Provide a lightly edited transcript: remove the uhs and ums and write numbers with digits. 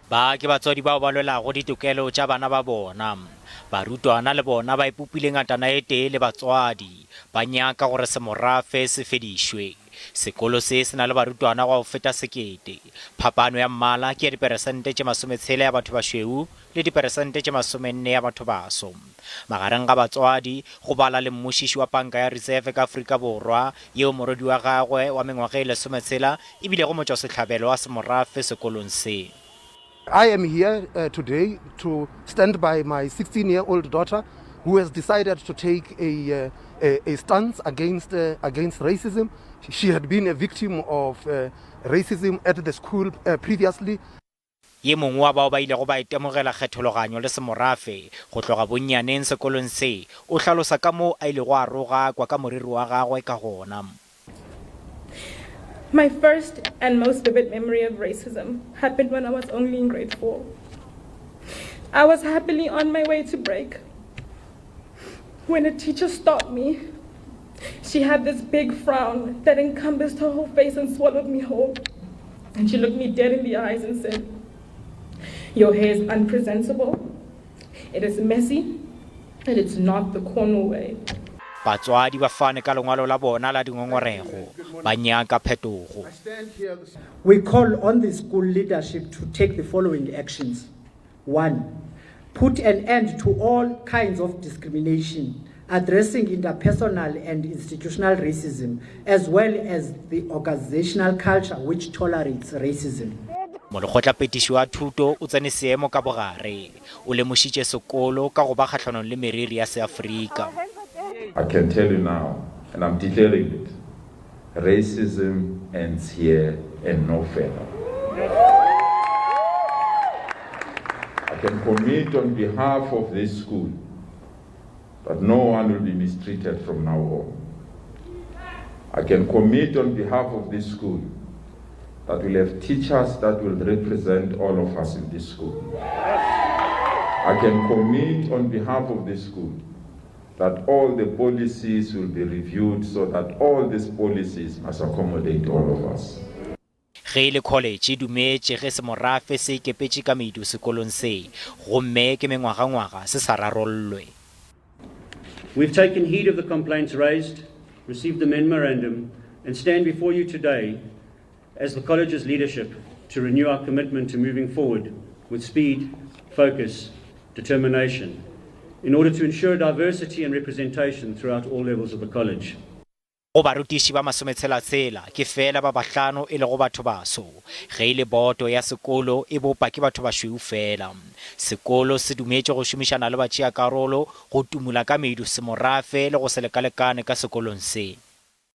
Ba ke batswadi bao ba lwelago ditokelo tša bana ba bona. Barutwana le bona ba ipopile ngatana e tee le batswadi, ba nyaka gore semorafe se fedišwe. Sekolo se se na le barutwana gwa go feta sekete. Phapano ya mmala ke ya diperesente tše masometshela ya batho bašweu le diperesente tše masomenne ya batho baso. Magareng ga batswadi, go bala le mmušiši wa Panka ya Risefe ka Afrika Borwa, yeo morwedi wa gagwe wa mengwaga e lesometshela e bilego motšwasehlabelo wa semorafe sekolong se. I am here today to stand by my 16 year old daughter who has decided to take a, a, a stance against, against racism. She had been a victim of racism at the school previously. Ye mongwe wa bao ba ilego ba itemogela kgethologanyo le semorafe go tloga bonnyaneng sekolong se, o hlalosa ka moo a ilego a rogakwa ka moriri wa gagwe ka gona. My first and most vivid memory of racism happened when I was only in grade 4. I was happily on my way to break when a teacher stopped me. She had this big frown that encompassed her whole face and swallowed me whole. And she looked me dead in the eyes and said, Your hair is unpresentable, it is messy, and it's not the Cornwall way. Batswadi ba fane ka lengwalo la bona la dingongorego, ba nyaka phetogo. We call on the school leadership to take the following actions. 1. Put an end to all kinds of discrimination, addressing interpersonal and institutional racism, as well as the organizational culture which tolerates racism. Molekgotlaphethiši wa thuto o tsene seemo ka bogare. O lemošitše sekolo ka go ba kgahlanong le meriri ya Seafrika. I can tell you now, and I'm declaring it, Racism ends here and no further. I can commit on behalf of this school that no one will be mistreated from now on. I can commit on behalf of this school that we'll have teachers that will represent all of us in this school. I can commit on behalf of this school that all the policies will be reviewed so that all these policies must accommodate all of us. Ge e le kholetše e dumetše ge semorafe se ikepetše ka medu sekolong se, gomme ke mengwagangwaga se sa rarollwe. We've taken heed of the complaints raised, received the memorandum, and stand before you today as the college's leadership to renew our commitment to moving forward with speed, focus, determination, in order to ensure diversity and representation throughout all levels of the college. Go barutiši ba masometshela-tshela, ke feela ba bahlano e lego batho baso. Ge e le boto ya sekolo, e bopa ke batho bašweu feela. Sekolo se dumetše go šomišana le batšeakarolo go tumola ka medu semorafe le go se lekalekane ka sekolong se.